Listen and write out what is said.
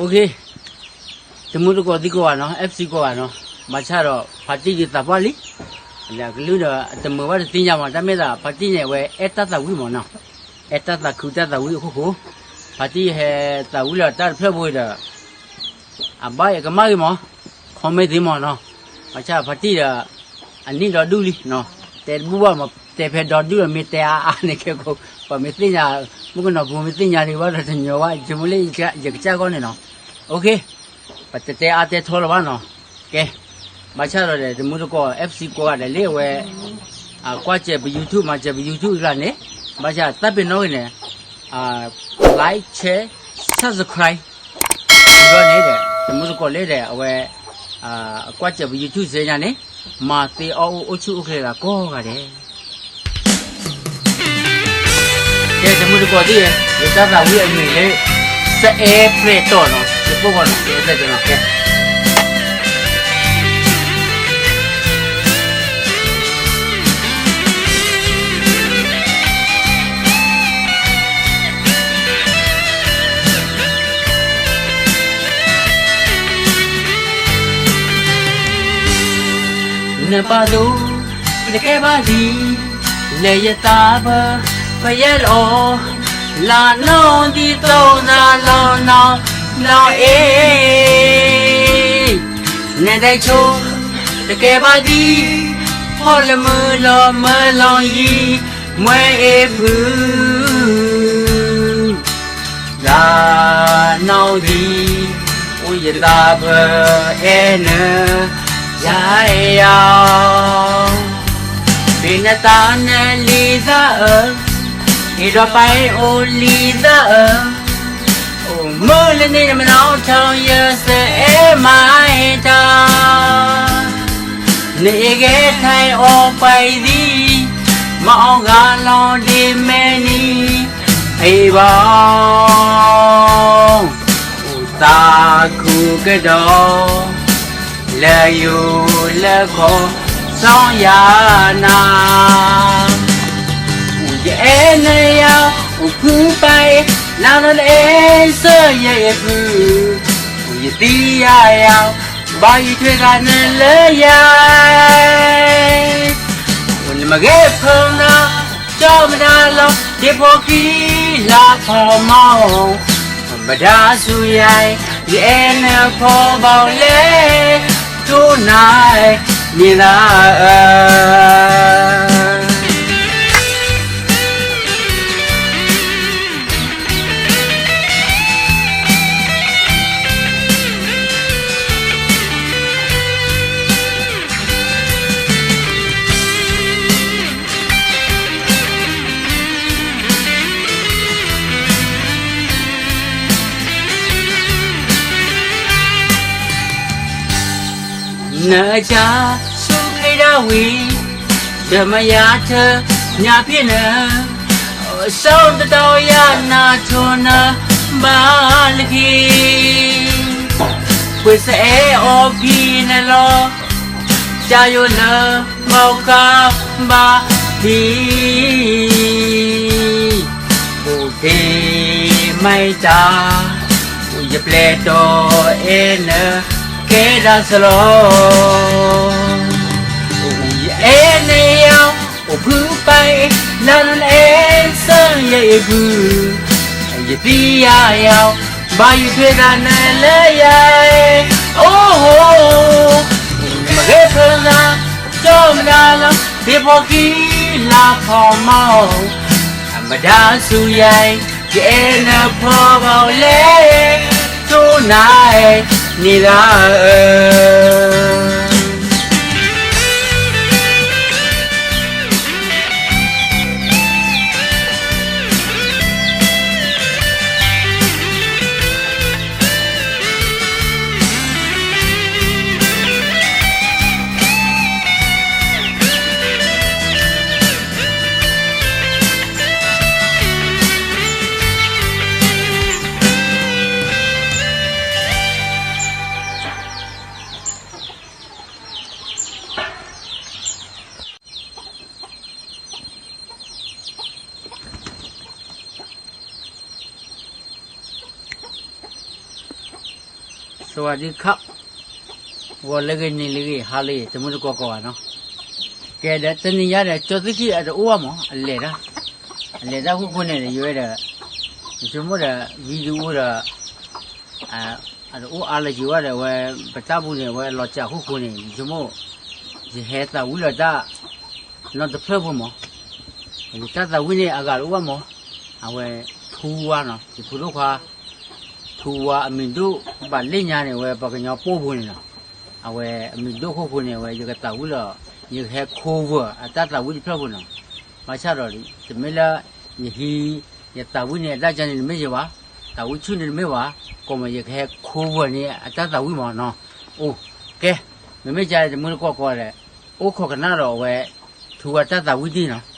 OK, တမုၢ်တကိးသံကိးဂၤနီၤ, FC ကိးဂၤနီၤ, ဘၣ်ဆၣ်ဒီးဖါတံၢ်ဒုးသးပှၢ်လံ, လၢအကလုၢ်ဒီးအတမုာ်ဘၣ်တသ့ၣ်ညါမး, တၢ်မ့ၢ်သးဖါတံၢ်န့ၣ် အဝဲအဲၣ်တၢ်သးဝံၣ်မးနီၤ, အဲၣ်တၢ်သးခုတၢ်သးဝံၣ်အခိၣ်ဃိ, ဖါတံၢ်ဟဲသးဝံၣ်လၢတၢ်တဖျၢၣ်ဖိဒီး အဘၣ်ယကမၣ်ဂ့ၤမး, comment သ့မးနီၤ, ဘၣ်ဆၣ်ဖါတံၢ်ဒီး အနံၣ်ဒီဒူၣ်လံ, တဲတဘူၣ်ဘၣ်မး, တဲဖဲဒီဒူၣ်ဒီးမ့ၢ်တဲအါအါန့ၣ်ကဲကိး, ပှၤမ့ၢ်သ့ၣ်ညါ, မုၣ်ကနီၤဖိမ့ၢ်သ့ၣ်ညါလံဘၣ်ဒီးတညီဘၣ်, ဆိကမိၣ်လၢယကစၢ်ဂီၢ်န့ၣ်နီၤ, OK, ပတတဲအါတဲထီလၢၤဘၣ်နီၤ, ကဲ, ဘၣ်ဆၣ်ဒီးတမုၢ်တကိး FC ကိးဂၤဒဲးလၢအဝဲ ကွၢ်စဲးပ YouTube မၤစဲးပ YouTube အကျါန့ၣ်, ဘၣ်ဆၣ်တၢ်ပ့ၤနီၣ်ဂ့ၤန့ၣ် like share subscribe ဒီးန့ၣ်ဒီး တမုၢ်တကိးလၢဒီး အဝဲ ကွၢ်စဲးပ YouTube စဲညါန့ၣ်, မၤသ့အီၣ်အိၣ်အိၣ်ဆူၣ်အိၣ်ချ့သးကိးဂၤဒဲး, ကဲ တမုၢ်တကိးသ့ၣ်ဧၢ, ယတၢ်သးဝံၣ်အမံၤလၢ စအဲဖျဲၣ်တီၢ်နီၤ, ယပိၢ်ကီၢ်နီၤ, စအဲဖျဲၣ်တီၢ်နီၤ, ကဲ နပာ်ဒိၣ်တကဲဘၣ်ဒံး, လၢယသးပ, ပယဲၢ်လီၤ, လၢနီၢ်ဒ်သိးနၤလီၤနီၤနီၤအ့, နဒဲးဆိတကဲဘၣ်ဒံး, ဖီၣ်လၢမုၢ်လီၤမၢလီၤယံၤ, မွဲအ့ဖု တၢ်နီၢ်ဒံး, အိၣ်ယသးပအဲၣ်နၤ, ယၤအဲၣ်ယၤ, ဘ့နသးနလံၤသးအၢ, အ့ဒီးပၢ်အိၣ်လံၤသးအၢ, အိၣ်မုၢ်လၢန့ၣ်နမနီၣ်ထီၣ်ယစအဲမၤအဲၣ်တၢ် နအ့ၣ်ဂဲၤထဲအီၤပှၤအံၤသံ, မၤအီၣ်ဂၤလီၤဒ်မဲာ်နံၤ, အ့ၣ်ဘီ, အိၣ်သးခုကဒီး, လၢယိၤလၢခီ, စီၤယၤနၤ, အိၣ်ယအဲၣ်နၤယၤ, အိၣ်ဖုပၢ်အ့ၣ်, နၤနီၢ်နအဲၣ်စၢၤယအဲၣ်ဖု, အိၣ်ယသံယၤယၤ, ဘၣ်ယထွဲသးနၤလၢယၤ နမ့ၢ်ဂဲၤဖၢနၤကၠီမတၤလီၤ, ဒ့ဖိခံလါဖီမီၢ်, မတၤဆူယၤ, ယအဲၣ်နၤဖီဘၣ်လဲၣ်, တိၢ်နၤ, န့ၣ်လၢ နကစၢ် ဆိၣ်ဂ့ၤဒၣ်ဝံၤ, ယမၤယၤတၢ်ညါဖဲန့ၣ်, စီၤတတီယၤနၤထိၣ်နၤဘၣ်လၢခံ, ပှၤစအဲၣ်အီၤဖဲန့ၣ်လီၤ, တၢ်ယိာ်လၢမီကၤဘၣ်ဖံ အိၣ်တ့ၢ်မၤတၢ်, အိၣ်ယပျဲၢ်တီအဲၣ်နၤကဲဒၣ်စလီၤ, အိၣ်ယအဲၣ်နၤယၤ, အိၣ်ဖုပၢ်အ့ၣ်, နၤနအဲၣ်စၢၤယအဲၣ်ဖု, ယသံယၤယၤ, ဘၣ်ယထွဲသးနၤလၢယၤ, အိၣ်, မ့ၢ်ဂဲၤဖၢနၤ ကၠီမတၤလီၤ, ဒ့ဖိခံလါဖီမီၢ်, မတၤဆူယၤ, ယအဲၣ်နၤဖီဘၣ်လဲၣ်, တိၢ်နၤ, န့ၣ်လၢ ဝၤဒံခး ဂီၤလၢအဂ့ၤ နံၤလၢအဂ့ၤ ဟါလၢအဂ့ၤ တမုၢ်တကိးကိးဂၤနီၤ. ကဲဒီး တနံၤညါဒီး ကၠီသ့ၣ်ခံအတအိၣ်ဘၣ်မး အလဲၤတၢ်, အလဲၤတၢ်အဃိဃိန့ၣ်ဒီး ယဝဲဒီး ယဆိကမိၣ်ဒီး video ဒီး အတအိၣ်အါလၢၤက့ၤဘၣ်ဒီး အဝဲ ပတၢ်ပူၤန့ၣ် အဝဲလီၤစှၤအဃိဃိန့ၣ် ယဆိကမိၣ် ယဟဲသးဝံၣ်လၢတၢ် နီတဖျၢၣ်ဖိမး, ယတၢ်သးဝံၣ်န့ၣ် အဂၤတအိၣ်ဘၣ်မး, အဝဲ ထူဝါနီၤ ယဖိဒိၣ်ခွါ ထူဝါ အမံၤဒိၣ်ဘၣ်လၢညါန့ၣ် အဝဲပှၤကညီပိာ်ဖိန့ၣ်လီၤ. အဝဲအမံၤဒိၣ်အဃိဃိန့ၣ် အဝဲယကသးဝံၣ်လီၤ ယကဟဲ cover အတၢ်သးဝံၣ်တဖျၢၣ်ဖိနီၤ. ဘၣ်ဆၣ်ဒီး တမ့ၢ်လၢ ယဟံး ယသးဝံၣ်န့ၣ် အတၢ်ကန့ၣ်တမ့ၢ်ယဘၣ်, သးဝံၣ်ဆူၣ်န့ၣ်တမ့ၢ်ဘၣ်, ကိးမး ယကဟဲ cover န့ၢ်အတၢ်သးဝံၣ်မးနီၤ. အိၣ် ကဲ မ့မ့ၢ်ကဲ တမုၢ်တကိးကိးဂၤဒီး အိၣ်ခိးကနၣ်ဒီးအဝဲ ထူဝါတၢ်သးဝံၣ်ဒ်နီၤ.